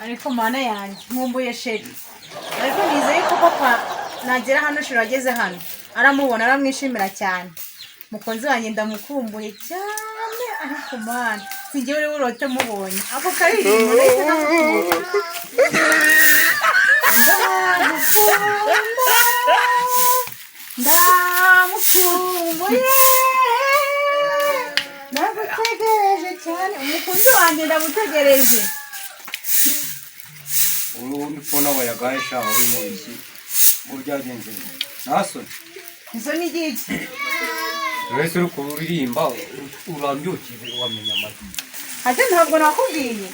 Ariko Mana yanjye, nkumbuye chéri. Ariko nizeye ko papa nagera hano, chéri ageze hano aramubona, aramwishimira cyane. Mukunzi wanjye ndamukumbuye cyane. Ariko Mana, sinjye uri burote mubonye ako karirimbo nahise namukunda. Ndamukunda, ndamukumbuye, ndagutegereje cyane. Umukunzi wanjye ndamutegereje. Ubundi kubona wayagaye sha, uri mu iki ngo byagenze bite? Nta soni? Izo ni igiki? Wese uri kuririmba urambyukije, wamenya amajwi. Ate ntabwo nakubwiye?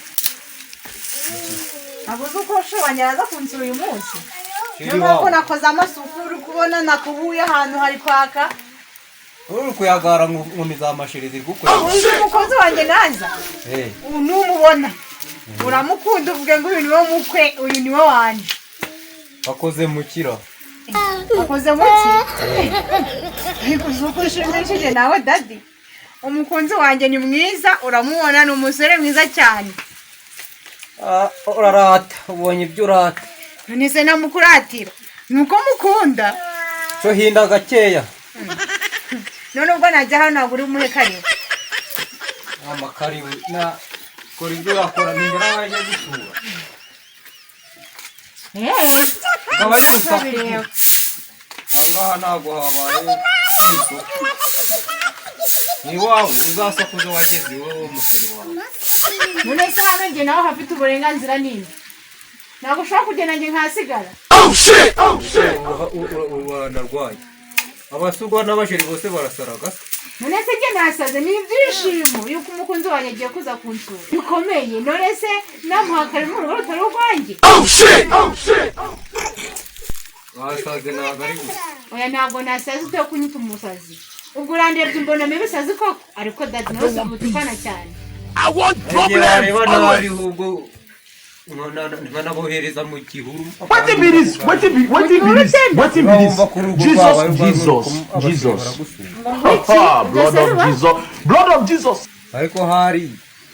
Ntabwo uzi uko chéri wanjye araza kunsura uyu munsi? Niyo mpamvu nakoze amasuku, uri kubona nakubuye ahantu hari kwaka. Uri kuyagara ngo ni za masheri ziri gukorera. Uzi umukozi wanjye naza, ubu numubona uramukunda, uvuge ngo uyu niwe mukwe, uyu niwe wanjye. Bakoze mu kira. Akoze muki? Ariko uzi uko ushimishije nawe, daddy? Umukunzi wanjye ni mwiza, uramubona, ni umusore mwiza cyane. Ah, urarata, ubonye ibyo urata. None se namukuratira ni uko mukunda? Cyo hinda gakeya. None ubwo najya hano ntabwo uri bumuhe karibu? Amakaribu na kora ibyo urakora, ninjye nawe ajya gusura. Gabanya urusaku. Bireba. Ahangaha ntabwo habaye isoko, ni iwawe, uzasakuza wageze iwawe, umusore wawe. None se hano njye nawe hafite uburenganzira nini? Ntabwo ushobora kugenda njye nkasigara. Narwaye abasugwa n'abajeri bose barasaraga. None se njye nasaze? Ni ibyishimo yuko umukunzi wanjye agiye kuza kunsura bikomeye. None se namuha karibu mu rugo rutari urwanjye? Basaze, ntabwo ari gusa. Oya, ntabwo nasaze. Utuye kunyita umusazi, ubwo urandebye umbonamo ibisazi koko? Ariko daddy nawe si umutukana cyane. I want Igihe problems wareba nabi, always. ahubwo nkanabohereza mu gihuru. Wetin be this? Wetin be wetin be this? Wetin be this? Urumva ko urugo rwawe Jesus, ruba ruri Jesus, abasore Jesus. baragusura. Ha, blood of Jesus, blood of Jesus. Ariko hari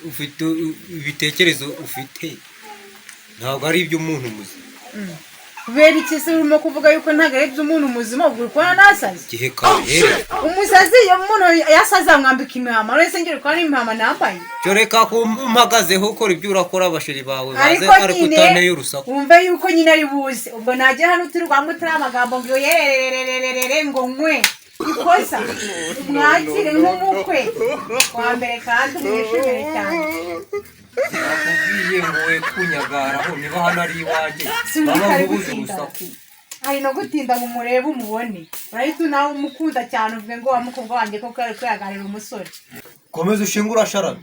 ufite ibitekerezo ufite, ntabwo ari iby'umuntu muzima. Kubera iki se urimo kuvuga yuko ntabwo ari iby'umuntu muzima? Ubwo uri kubona nasaze? Igihe kahere. Umusazi, iyo umuntu yasaze amwambika impama. None se njye uri kubona impama nambaye? Cyo reka ko mpagazeho, ukora ibyo urakora, abasheri bawe baze. Ariko ariko nyine utanteye urusaku. Wumve yuko nyine ari buze. Ubwo najya hano turi rwamutira amagambo ngo yerererererere, ngo nkwe ikosa, umwakire nk'umukwe wa mbere kandi umwishimire cyane. Nakubwiye ngo we kunyagaraho, niba hano ari iwanjye. Sinzi baba kari nkubuze gutinda. urusaku. Hari no gutinda ngo umurebe umubone, urahita nawe umukunda cyane, uvuge ngo wa mukobwa wanjye koko ari kwihagarira umusore. Komeza ushinge urasharamye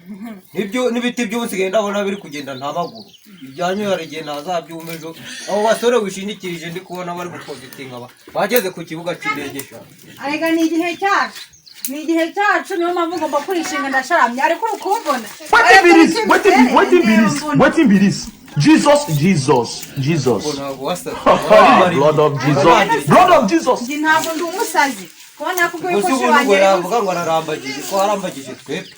nibyo, n'ibiti by'ubu nsigaye ndabona biri kugenda nta maguru. Ibyanyu hari igihe ntazabyuma ejo. Abo basore wishingikirije ndi kubona bari gukozitinga bageze ku kibuga cy'indege sha. Arega ni igihe cyacu, ni igihe cyacu, niyo mpamvu ugomba kwishinga. Ndasharamye, ariko uri kumbona. Wetin be this? Wetin be wetin be this? Wetin be this? Jesus, Jesus, Jesus. Ngo ntabwo wasaze. Ha, blood of Jesus, blood of Jesus. Njye ntabwo ndi umusazi kuba nakubwiye ko Gusa ubu chéri nubwo wanjye ari yavuga ngo ararambagije, ko arambagije twebwe.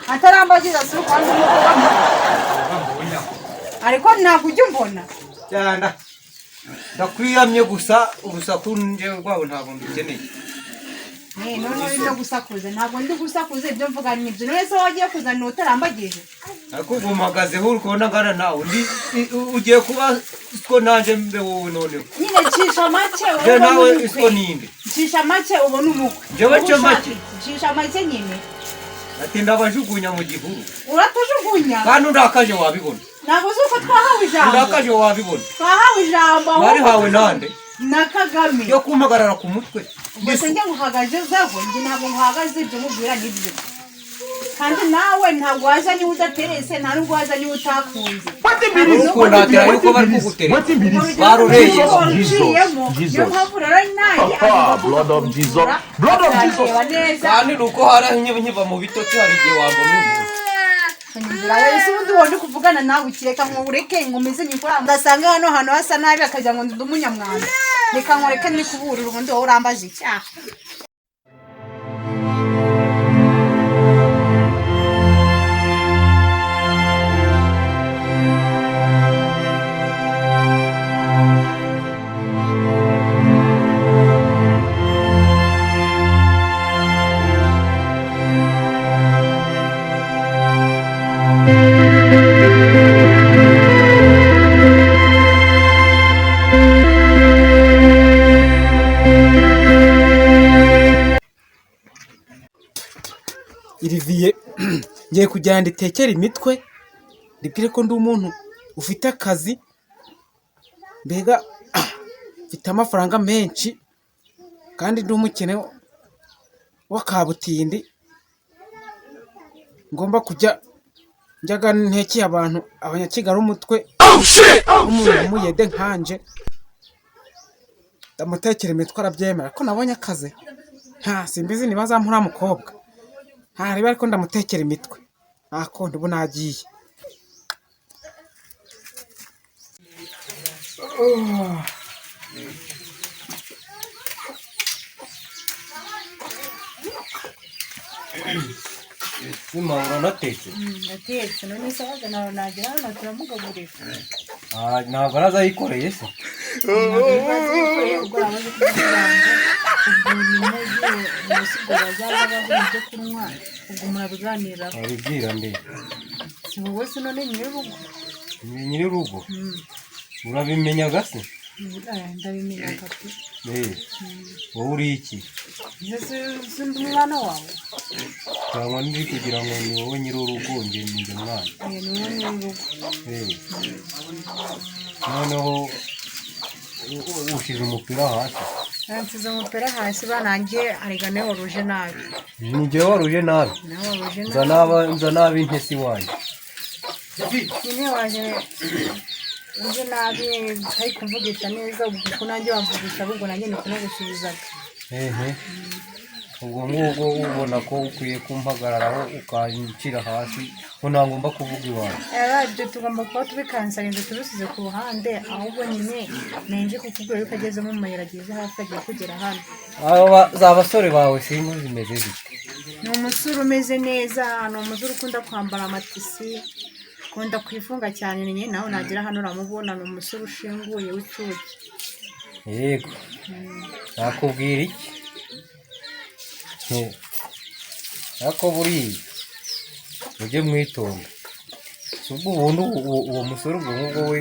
Atarambagiza si uko ndi umukobwa, ariko ntabwo ujya umbona. Cyane, ndakwiyamye gusa urusaku njyewe rwabo ntabwo ndukeneye. Eh, noneho ibyo gusakuza, ntabwo ndi gusakuza, ibyo mvuga nibyo. None se wagiye kuzana utarambagije? Ariko ubu mpagazeho, uri kubona ngana nawe ndi ugiye kuba siko nanjye mbe wowe noneho. Nyine cisha make. Njye ubone nawe umukwe. isiko ninde? Cisha make ubone umukwe. Njyewe Uba nce ushaka make? iki? Cisha make nyine. Ati ndabajugunya mu gihuru. Uratujugunya? Kandi undakaje wabibona. Ntabwo uzi uko twahawe ijambo. Undakaje wabibona. Twahawe ijambo ahubwo. Mwarihawe nande? Na Kagame. Yo kumpagarara ku mutwe. Ubwo se njye nguhagazeho? Njye ntabwo nguhagaze, ibyo nkubwira nibyo. Kandi nawe ntabwo waza niba udaterese, nta nubwo waza niba utakunze. Wetin be this? Wetin be Yuko bari wetin be this? kugutereta. Wetin be this? Barureye. Jesus, Jesus, niyo Jesus. mpamvu rero nanjye Ha, blood of Jesus, blood of Jesus. azareba neza. Kandi ni uko hari nkiva mu bitotsi, hari igihe wambona umuntu. Ese ubundi wundi kuvugana nawe ukireka nkureke nkomeze nikora, ngasanga hano hantu hasa nabi, akagira ngo ndi umunyamwanda. Reka nkureke nikuburire, ubundi wowe urambaje icyaha. Ngiye kugenda nditekere imitwe, ndibwire ko ndi umuntu ufite akazi, mbega mfite amafaranga menshi kandi ndi umukene wa kabutindi, ngomba kujya njyaga ntekeye abantu abanyakigali umutwe w'umuntu w'umuyede nkanje. Ndamutekera imitwe arabyemera ko nabonye akazi. Nta simbizi niba azampa uriya mukobwa, ntareba ariko ndamutekera imitwe, nta kundi ubu nagiye. Sima, uranatetse? Ndatetse. None se waza nawe nagera hano turamugaburira. Ah, ntabwo araza yikoreye se? Ntabwo ubwo amaze kuvuga ngo ubwo ni muzi munsi, ubwo bazaza baguha ibyo kunywa, ubwo murabiganiraho. Wabibwira nde? Si wowe se none nyir'urugo? Ni nyir'urugo. Urabimenyaga se? Ndabimenya pe. Eh, wowe uri iki? Ese si ndi umwana wawe? Cyangwa ndi kugira ngo ni wowe nyir'urugo, njye ni njye mwana. Eh, ni wowe nyir'urugo. Eh, noneho ushyize umupira hasi. Nsize umupira hasi banange arega nawe waruje nabi. Ni njyewe waruje nabi? Nawe waruje Nza nabi. naba nza nabi intesi wanjye. Nyine waje uje nabi, utari kumvugisha neza, ubwo uko nanjye wamvugisha ahubwo nanjye ni kunagusubizaga. Ehe, ubwo ngubwo ubona ko ukwiye kumpagararaho ukanshyira hasi ko ntagomba kuvuga iwawe. Era ibyo tugomba kuba tubikansarinze tubisize ku ruhande, ahubwo nyine nenje kukubwira yuko ageze mu mayira, ageze hafi, agiye kugera hano. Aba za basore bawe singo zimeze zite? Ni umusore umeze neza, ni umusore ukunda kwambara amatisi, ukunda kwifunga cyane. Nyine nawe nagera hano uramubona, ni umusore ushinguye w'icuki. Yego, nakubwira iki? Ariko buriya mujye mwitonda. Si ubwo ubundi uwo musore ubwo ngubwo we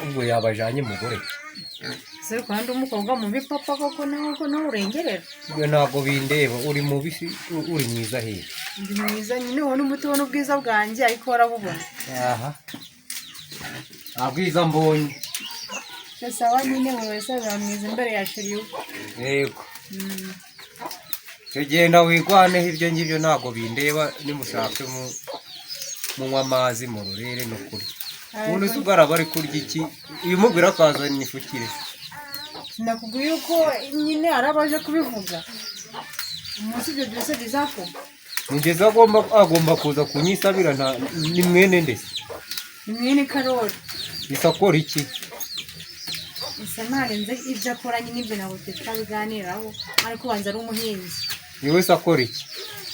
ubwo yabajanye umugore? Ese kandi umukobwa mubi papa koko nawe ko nawe urengerera. Ibyo ntabwo bindeba. Uri mubi si uri mwiza hehe? Ndi mwiza nyine, ubona umuti, ubona ubwiza bwanjye ariko warabubona. Aha nta bwiza mbonye. Sawa nyine, buri wese azaba mwiza imbere ya chéri we. Yego, tugenda wigwaneho, ibyo ngibyo ntabwo bindeba. Nimushake munywa amazi mu rurere no kurya. Ubundi se ubwo araba ari kurya iki iyo umubwira akazana ifukire? Sinakubwiye yuko nyine araba aje kubivuga umunsi ibyo byose bizakorwa. Nigeze agomba kuza kunyisabira. Nta ni mwene ndetse. Ni mwene Karori. Isakora iki? Isa ntarenze ibyo akora nyine, ibyo ntabwo twe twabiganiraho, ariko ubanza ari umuhinzi. Ni wese akora iki?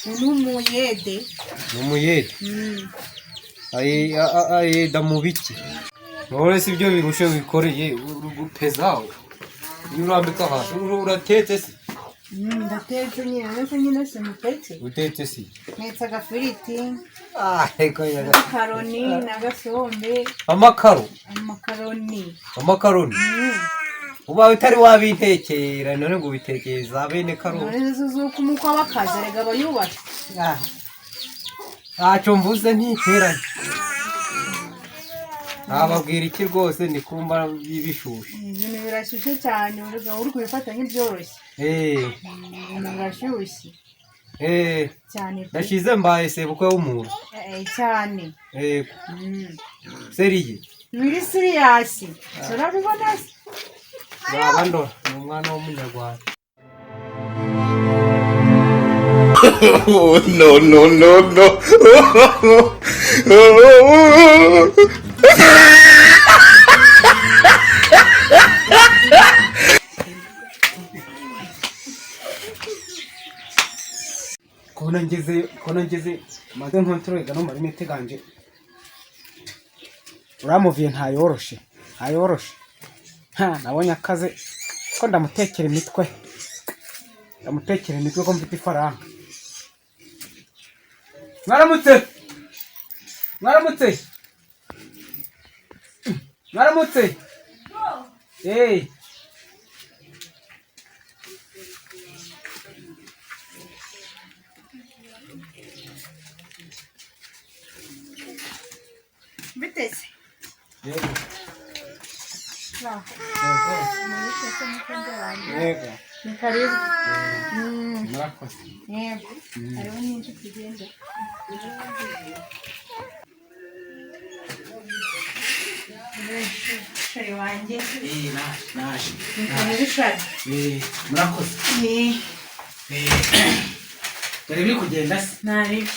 Ni umuyede. Ni umuyede? Ayeda mu biki? Wowe si ibyo birushe wikoreye uri gupeza iyo urambika hasi, uratetse se? Ndatetse nyine, ndetse nyine simutetse. Utetse si? Ntetse agafiriti, Ah, ego yaga. amakaroni n'agasombe. Amakaro? Amakaroni. Amakaroni. Ubaye utari wabintekera none ngo ubitekeza bene karoni? None zuko umukwe aba akazi erega aba yubatse. Ah. Ntacyo mvuze, ntiteranye. Nababwira iki rwose, ni kumva bishushe. Ibintu birashyushye cyane, uri kubifata nk'ibyoroshye. Ibintu birashyushye cyane pe. Ndashize mbaye sebukwe w'umuntu. Cyane. Sérieux? Biri serious, urabibona se? Naba ndora ni umwana w'umunyarwanda. Oh, no, no, no, no. Kubona ngeze maze nkontorore gano marinete ganje, uramuviye ntayoroshe, ntayoroshe. Ha, nabonye akazi ko ndamutekera imitwe, ndamutekera imitwe ko mfite ifaranga. Mwaramutse, mwaramutse, mwaramutse. Hey. Biteze. Yego. Yego. Ni karibu. Murakoze. Yego. Hariho nyinshi tugenda. Chéri wanjye. Eh, naje, naje. Ni karibu chéri. Eh, murakoze. Eh, Dore biri kugenda se. Nabi.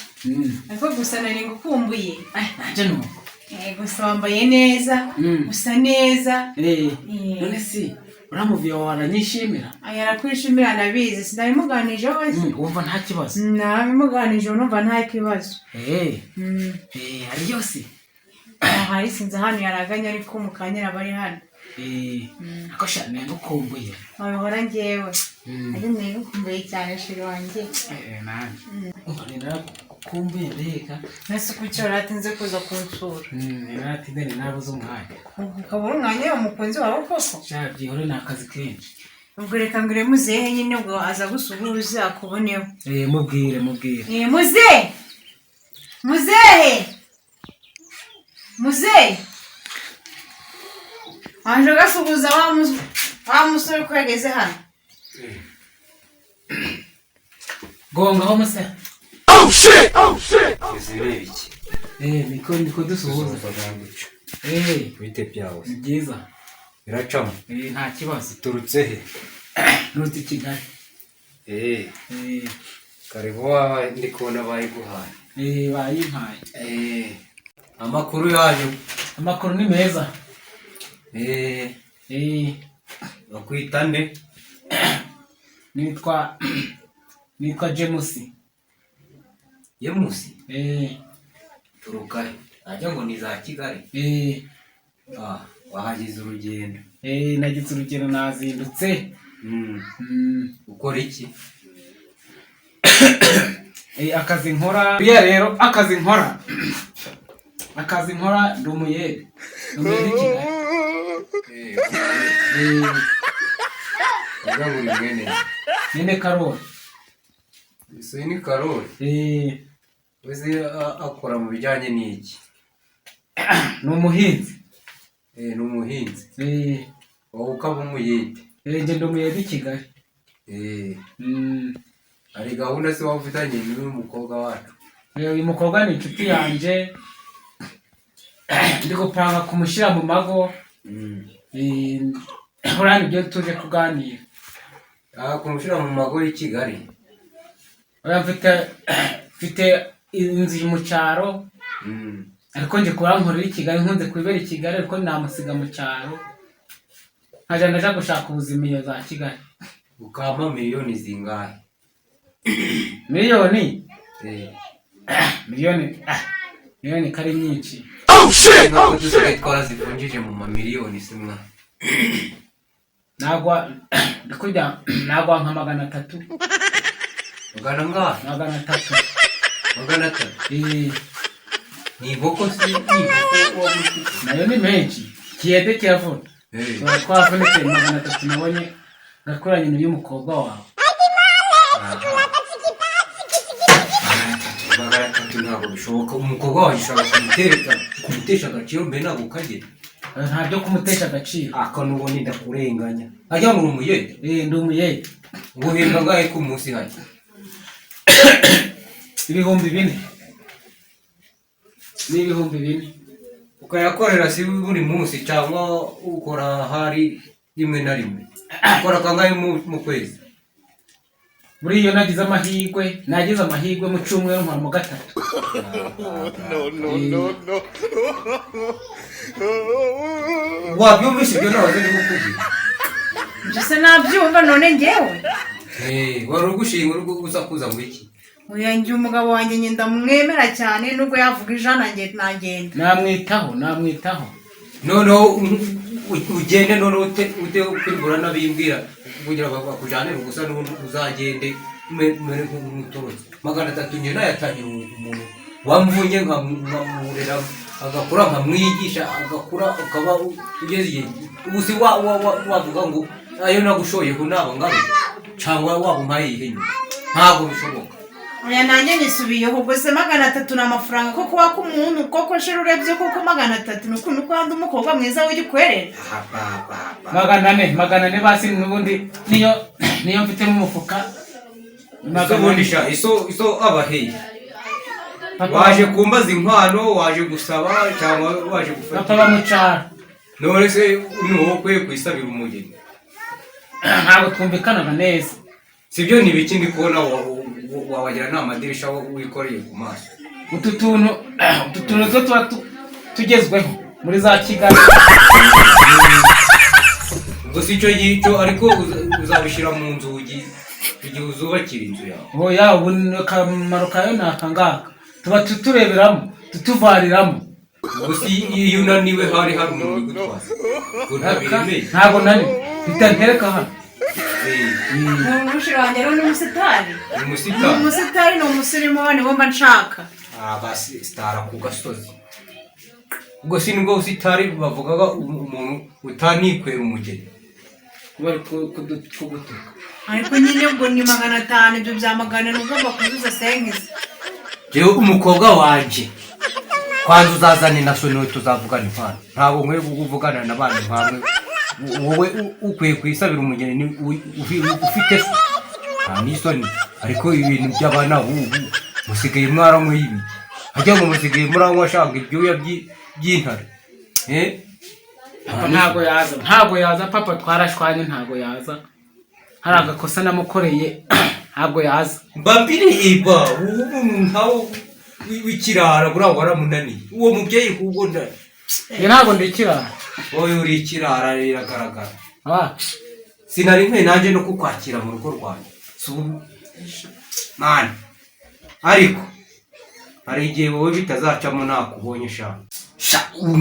Ariko gusa nari ngukumbuye. Naje nuko. Eh, gusa wambaye neza, usa neza. Eh, Eh. none si uramuviye wawe aranyishimira? Aya arakwishimira ndabizi, sinabimuganijeho se. Wumva nta kibazo? Nabimuganije numva nta kibazo. Eh, eh, ari yose. Ahari sinzi ahantu yaraganye ariko mu kanya araba ari hano. Eh, ako sha nagukumbuye. Wabihora njyewe. Ariko nari cyane chéri wanjye. Eh, nanjye. Umva ni naragukumbuye mbega. Nese kuki waratinze kuza kunsura? Naratinze ni narabuze umwanya. Ukabura umwanya umukunzi wawe koko? Sha byihore ni akazi kenshi. Ubwo reka ngure muzehe nyine ubwo aza gusuhuza akuboneho. Eh, mubwire mubwire. Eh, muzehe! Muzehe! Muzehe! Waje gasuhuza wa musore ko yageze hano. Gongaho muse. Izi ni ibiki? Eh, niko niko dusuhuza. Gutyo. Eh, Bite byawe? ni byiza. Biracamo. Eh, nta kibazo. Turutse he? Nturutse i Kigali. Eh, Eh, karibu wawe ndi kubona bayiguhaye. eh, bayimpaye. Eh, amakuru yanyu. Amakuru ni meza. Eh, Eh, bakwita nde? nitwa James. Yemusi. Eh, Turuka he? Ajya ngo ni za Kigali. eh, Ah, wahagize urugendo. eh, nagize urugendo nazindutse. Ukora iki? Eh, akazi nkora. Buriya rero akazi nkora. Akazi nkora ndi umuyede. Ndi umuyede i Kigali. Eh, Eh, uvuga ngo uri mwene. Nene Karori. Ese ni Karori. Eh, Uzi akora mu bijyanye n'iki? ni umuhinzi. Eh, ni umuhinzi. Eh, Wowe ukaba umuyede. eh, njye ndi umuyede i Kigali. Eh, hari gahunda se waba ufitanye n'uyu mukobwa wacu? Eh, uyu mukobwa ni inshuti yanjye. Ndi gupanga kumushyira mu mago. Eh, buriya nibyo tuje kuganira. Ah, kumushyira mu mago y'i Kigali. Oya, mfite inzu mu cyaro. Ariko njye kuba nkorera i Kigali nkunze kubera i Kigali ariko namusiga mu cyaro. Nkajya ndaja gushaka ubuzima iyo za Kigali. Ukampa miliyoni zingahe? Miliyoni? Eh, Miliyoni, ah, miliyoni kari nyinshi. ntabwo dusigaye twarazivunjije mu mamiliyoni se mwa. Nagwa ndikurya nagwa nka 300. Magana angahe? 300. 300. Eh, Ni inkoko se? Ni inkoko waba ufite? Nayo ni menshi. Kiyede kiravuna. Eh, Tuba twavunitse 300 nabonye ngakoranye n'uyu mukobwa wawe. 300 ntabwo bishoboka. Umukobwa wawe ushobora kumutesha agaciro mbere ntabwo ukagera. Nta byo kumutesha agaciro. Aka n'ubundi ndakurenganya. Ajya ngo uri umuyede? Eh, ndi umuyede. Ngo uhembwa angahe ku munsi hajya? 4000. Ni 4000. Ukayakorera si buri munsi cyangwa ukora hari rimwe na rimwe? Ukora kangahe mu kwezi? Buriya iyo nagize amahirwe, nagize amahirwe mu cyumweru nkora mu gatatu. No, no, no. Wabyumvise ibyo nahoze ndi kukubwira? Mbese nabyumva none njyewe. Eh, wari ugushinga uri gusakuza ngo iki? Oya njye umugabo wanjye njye ndamwemera cyane nubwo yavuga ijana njye nagenda. Namwitaho, namwitaho. Noneho ugende noneho ute kwibura n'abimbwira kugira ngo bakujyane gusa n'ubundi uzagende umere nk'umutorotse. 300 njye nayatangira umuntu wamvunye nkamurera agakura nkamwigisha agakura ukaba ugeze igihe ubu si wavuga ngo ayo nagushoyeho naba ngaruye cyangwa waba umpaye iyihe nyuma? Ntabwo bishoboka. Oya, nanjye nisubiyeho. Ubwo se 300 ni amafaranga ko kuba k'umuntu koko? Shira, urebye koko 300 ni ukuntu ko handi umukobwa mwiza w'igikwerere. 400, 400 basi. N'ubundi niyo mfite mu mufuka. Iso ubundi sha, iso abaheye. Papa. Waje kumbaza inkwano, waje gusaba cyangwa waje Papa gufata? ba mu cyaro. None se ni wowe ukwiye kwisabira umugeni? Ntabwo twumvikanaga neza. Sibyo? Ni ibiki ndi kubona wawagira nta madirisha wikoreye ku maso? Utu tuntu two tuba tugezweho muri za Kigali. Ubwo si icyo ngicyo, ariko uzabishyira mu nzugi igihe uzubakira inzu yawe. Oya, ubu akamaro kayo ni aka ngaka, tuba tutureberamo, tutuvariramo. Ubwo si iyo unaniwe hari umuntu uri gutwaza ngo ntabiremeye? Ntabwo nani mpita ntereka hano. Umushira wanjye rero ni umusitari. Ni Ni umusitari. umusitari, ni umusirimu, niwo mba nshaka. Abasitara ku gasozi. Ubwo si nibwo busitari bavugaga, umuntu utanikwera umugeni? Bari kugutuka. Ariko nyine ubwo ni 500, ibyo bya 400 ugomba kuzuza sengizi. Jewe umukobwa wanje, kwanza uzazane na so, niwe tuzavugana impano. Ntabwo nkwiye kuvugana n'abantu nkamwe. Wowe ukwiye kwisabira umugeni ni ufite so, nta n'isoni. Ariko ibintu by'abana b'ubu, musigaye mwaranyweye ibiki? Hajya ngo musigaye muranywa ashaka ibyuya by'intare, eh? Papa ntabwo yaza, ntabwo yaza. Papa twarashwanye, ntabwo yaza. Hari agakosa namukoreye, ntabwo yaza. Mba mbireba ubu umuntu nkawe w'ikirara buriya waramunaniye uwo mubyeyi kuko nda Njye ntabwo ndikirara. Wowe uri ikirara, biragaragara. Ah, Sinari nkwiye nanjye no kukwakira mu rugo rwanjye. Si ubu mani, ariko hari igihe wowe bitazacamo nakubonye. Sha sha, ubu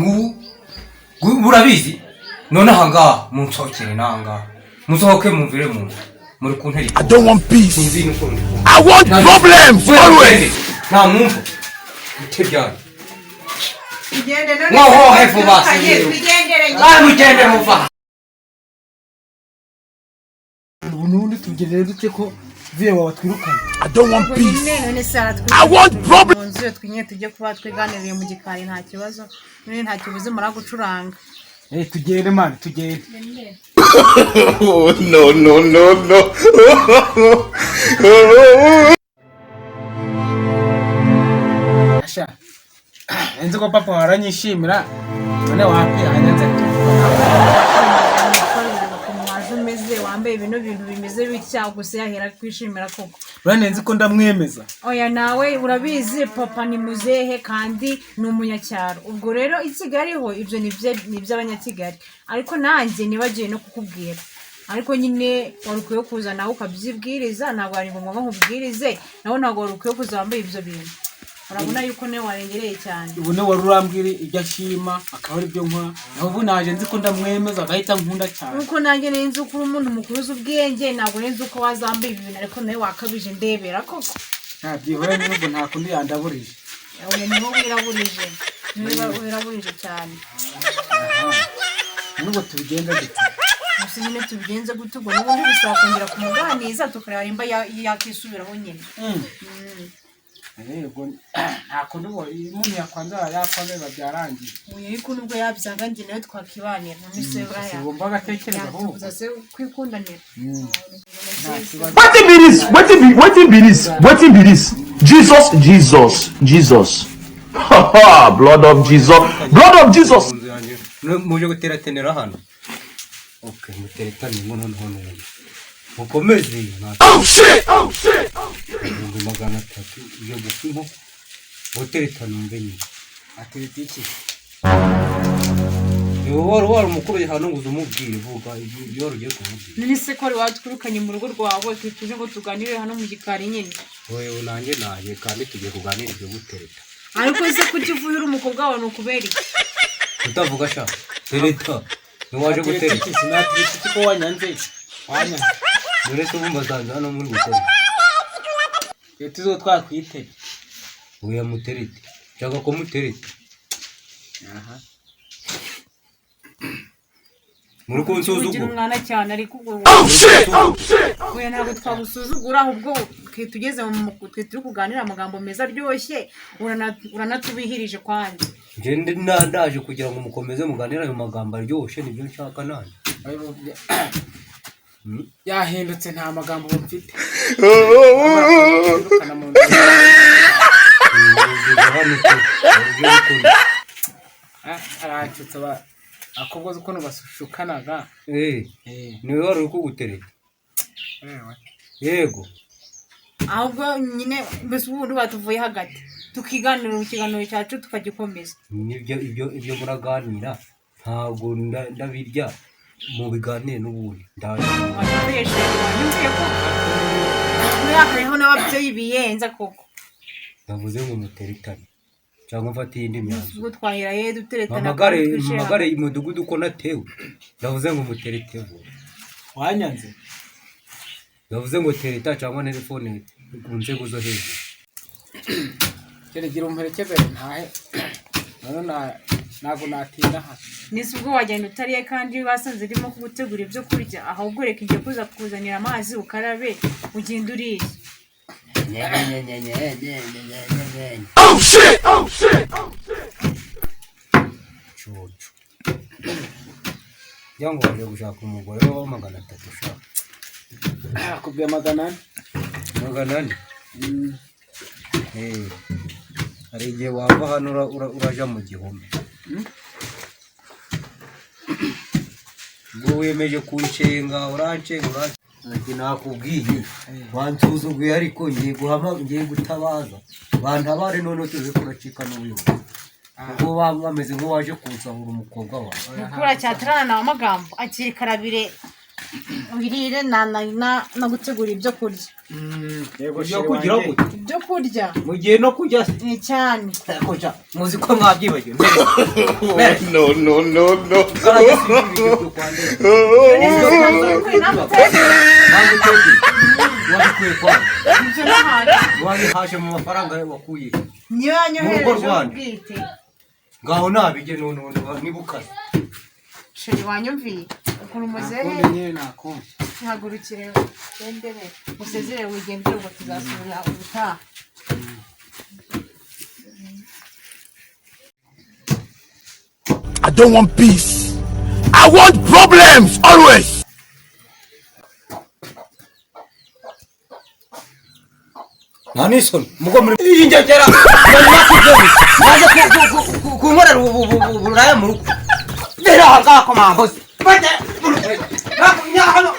ngubu urabizi. None aha ngaha munsohokere, n'aha ngaha musohoke, mumvire mu nzu muri kuntera. I don't want peace. Sinzi nuko ndi kumva. I want problems always. Nta mwumva bite byanyu. Tugende none. Mwohohe vuba. Twigendere. Ah, mugende muva. Ubu n'ubundi tugendere dute ko viye wawe twirukanye? I don't want peace. Nyine none se I want problems. Mu nzu iyo twinye tujye kuba twiganiriye mu gikari, nta kibazo. None nta kibuze muragucuranga. Eh, tugende mani, tugende. Oh, no, no, no, no. Asha, nzi ko papa waranyishimira, none wapi, anyanze. Ukuntu waje umeze, wambaye bino bintu bimeze bitya gusa, yahera kwishimira koko? Urane nzi ko ndamwemeza. Oya, nawe urabizi, papa ni muzehe kandi ni umunyacyaro. Ubwo rero i Kigali ho ibyo ni iby'abanyakigali. Ariko nanjye nibagiwe no kukubwira, ariko nyine wari ukwiye kuza nawe ukabyibwiriza, ntabwo wari ngombwa ngo nkubwirize. Nawe ntabwo wari ukwiye kuza wambaye ibyo bintu, urabona yuko nawe warengereye cyane. Ubu ne wari urambwira ibyo ashima akaba ari byo nkora, naho ubu naje nzi ko ndamwemeza agahita nkunda cyane. Nkuko nanjye nari nzi ko uri umuntu mukuru uzi ubwenge, ntabwo nari nzi uko wazambaye ibi bintu, ariko nawe wakabije, ndebera koko. Ntabyihora n'ubwo nta kundi yandaburije. Oya, niho wiraburije, niho wiraburije cyane. Nubwo tubigenda dute? Gusa nyine tubigenze gute? Ubwo n'ubundi bisaba kongera kumuganiza, tukareba nimba yakisubiraho nyine. Yego, nta kundi, ubu iyo umuntu yakwanze aba yakwanze, biba byarangiye. Oya, ariko nubwo yabyanga njye nawe twakibanira, none se buriya Sigomba agatekereza ahubwo. Yatubuza se kwikundanira? Nta kibazo. Wetin be this? Wetin be wetin be this? Wetin be this? Jesus, Jesus, Jesus. Blood of Jesus. Blood of Jesus. Mu nzu yanjye muje guteratenera hano? Okay, muteretane ngo noneho n'ubundi mukomeze nta Oh shit! Oh shit! 300,000 uje gupfa inkoko, guteretana umve nyine. Atereta iki? Ni wowe wari umukuru hano ngo uze umubwire, vuga ibyo wari ugiye kumubwira. None se ko wari watwirukanye mu rugo rwawe, tuje ngo tuganire hano mu gikari nyine. Wowe nanjye naje kandi tugiye kuganira ibyo gutereta. Ariko se kuki uvuhira umukobwa wawe, ni ukubera iki? Utavuga sha, tereta ntiwaje Atereta gutereta. iki? Sinatereta iki ko wanyanze, wanyanze? Dore se ubu mbasanze hano muri gukora. Leta izo twakwitega. Oya, muterete, nshaka ko mutereta. Aha. Muri Ugira kunsuzugura. umwana cyane, ariko ubwo Oh shit! Oh shit! Oya, ntabwo twagusuzugura, ahubwo Tugeze mu twe turi kuganira amagambo meza aryoshye, uranatubihirije kwanjye. Nje ndaje kugira ngo mukomeze muganire ayo magambo aryoshye, nibyo nshaka nanjye. Yahindutse, nta magambo ubu mfite. Yirukana mu nzu. Ugeze hano icyo ugiye gukora? Ah, aranshutse abakobwa uzi ukuntu bashukanaga. Eh, niwe wari uri kugutereta? Ewe. Yego. Ahubwo nyine mbese ubundi batuvuye hagati tukiganira ikiganiro cyacu tukagikomeza. Nibyo, ibyo muraganira ntabwo ndabirya, mubiganire n'ubundi ndaje. Wanyumviye, wanyumviye ko hariho n'ababyeyi biyenza koko. Ndavuze ngo muteretane cyangwa mfate iyindi myanzuro. Ubwo twahera he duteretana? Mpamagare Kandi twicaye mpamagare umudugudu ko natewe. Ndavuze ngo muterete vuba. Wanyanze. Ndavuze ngo tereta cyangwa telefone ku nzego zo hejuru. Gira umperekeze ntahe none ntabwo natinda hano. Nese ubwo wagenda utariye kandi basanze urimo kugutegura ibyo kurya? Ahubwo reka ijye kuza kukuzanira amazi ukarabe ugende uriye. Oh shit! Oh shit! Cucu kugira ngo waje gushaka umugore wa 300 ushaka. Akubwiye 400. 400. Eh, hari igihe wava hano uraja mu gihome. Ubwo wiyemeje kunshenga, uranshenga, uranshenga. Ati nakubwiye wansuzuguye, ariko ngiye guhama, ngiye gutabaza bantabare, noneho tuze kuracika n'ubuyobozi ubwo baba bameze nk'uwaje kunsahura umukobwa wawe. Mukura cyaterana nawe amagambo, akiri karabire wirire na gutegura ibyo kurya. Yego. Ibyo kugira gute? Ibyo kurya. Mu gihe no kurya se? Ni cyane. Ariko sha, muzi ko mwabyibagiwe. No, no, no, no. Wabikuye kwa Ibyo n'ahantu. Wabihaje mu mafaranga wakuye Niyo yanyohereje. Mu rugo rwanyu. Ubwite. Ngaho nabige none niba ukaze. Chéri, wanyumviye ukuntu muzehe? Nakundi nyine nakundi. Ihagurukire ugendere, usezere wigendere, ubwo tuzasubira ubutaha. I don't want peace. I want problems always. Nta n'isoni mugo muri iyi ngegera maze kunkorera uburaya mu rugo. Gera aha ngaha ko mambuze. Hano.